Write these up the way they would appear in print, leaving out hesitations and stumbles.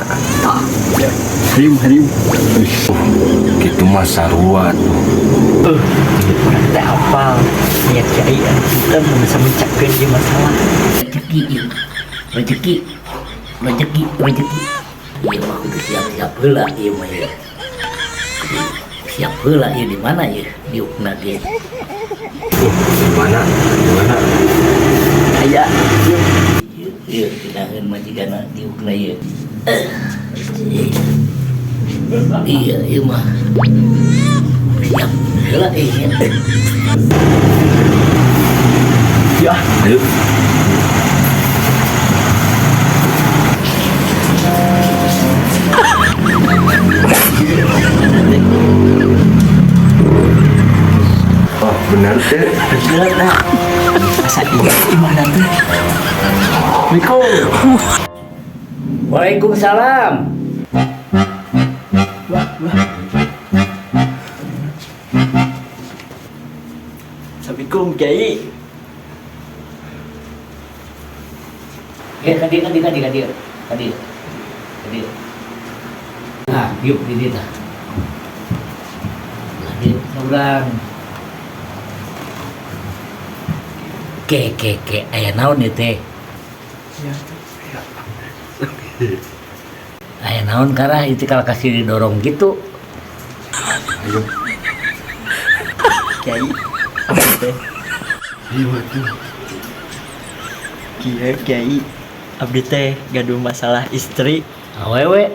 Tah. Hayu, hayu. Gitu mah sarua tuh. Urang teh apal niat kiai anu punten bisa mencapkeun ieu masalah. Rezeki ieu. Rezeki. Rezeki, rezeki. Ieu mah kudu siap-siap heula ieu mah ya. Kudu siap heula ieu di mana ieu diukna ge. Di mana? Di mana? Aya Ieu ieu dinaheun mah jigana diukna ieu. Iya, ieu mah. Siap heula ieu. Ya. Ayo. Oh, benar teh. Bener dah. Asa iya imahna teh. Assalamualaikum. Waalaikumsalam. Wah, wah. Assalamualaikum Kiai. Ya, kadi kadi kadi kadi. Kadi. Kadi. Nah, yuk di dieu tah. Nah, dieu urang. Ke ke ke aya naon ieu teh? Ya. Aya naon karah itu kalau kasih didorong gitu. Ayo. Kiai. Abdi teh. Ayo atuh. Kieu Kiai. Abdi teh gaduh masalah istri. Awewe.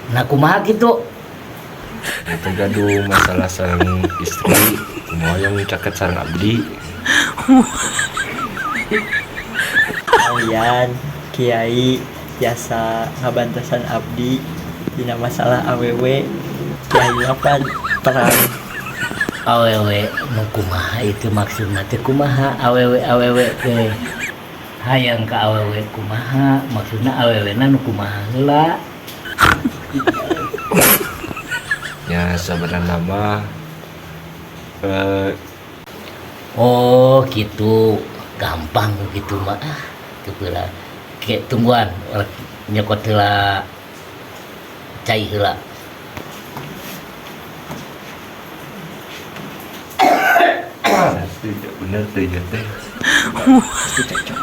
Nah kumaha kitu? Itu gaduh masalah sareng istri, kumaha yang caket sareng abdi. Kalian Kiai jasa ngabantosan abdi dina masalah awewe. Kiai apa terang Awewe nu kumaha itu maksudna teh kumaha awewe awewe teh. Hayang ka awewe kumaha maksudna awewena nu kumaha heula. Ya sebenarnya mah Oh gitu, gampang gitu mah ah. Teu heula. Ke tungguan rek nyokot heula cai heula. Tidak bener tuh ya teh. Pasti cocok.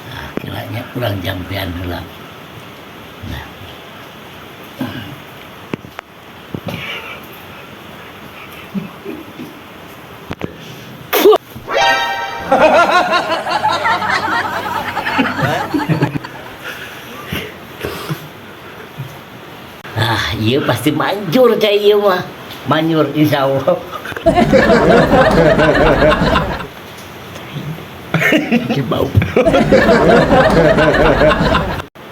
Nah, kiranya urang jampean heula. Nah. Ah, ieu pasti manjur cai ieu mah. Manjur insyaallah. Ge bau.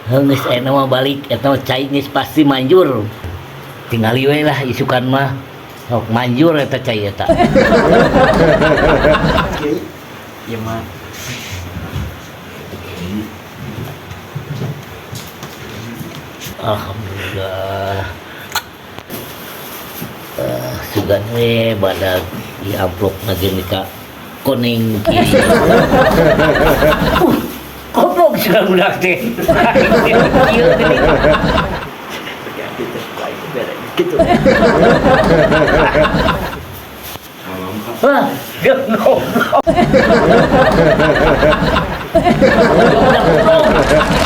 Heuh geus ayeuna mah balik eta mah cai geus pasti manjur. Tingali we lah isukan mah. Sok manjur eta cai eta. Kiai. Ieu mah Alhamdulillah. Sugan we badag di amplop ge ka koneng kieu. Goblok sugan budak teh. Kieu geuning. Abdi teh ku aing bere gitu. Hah, goblok. Goblok.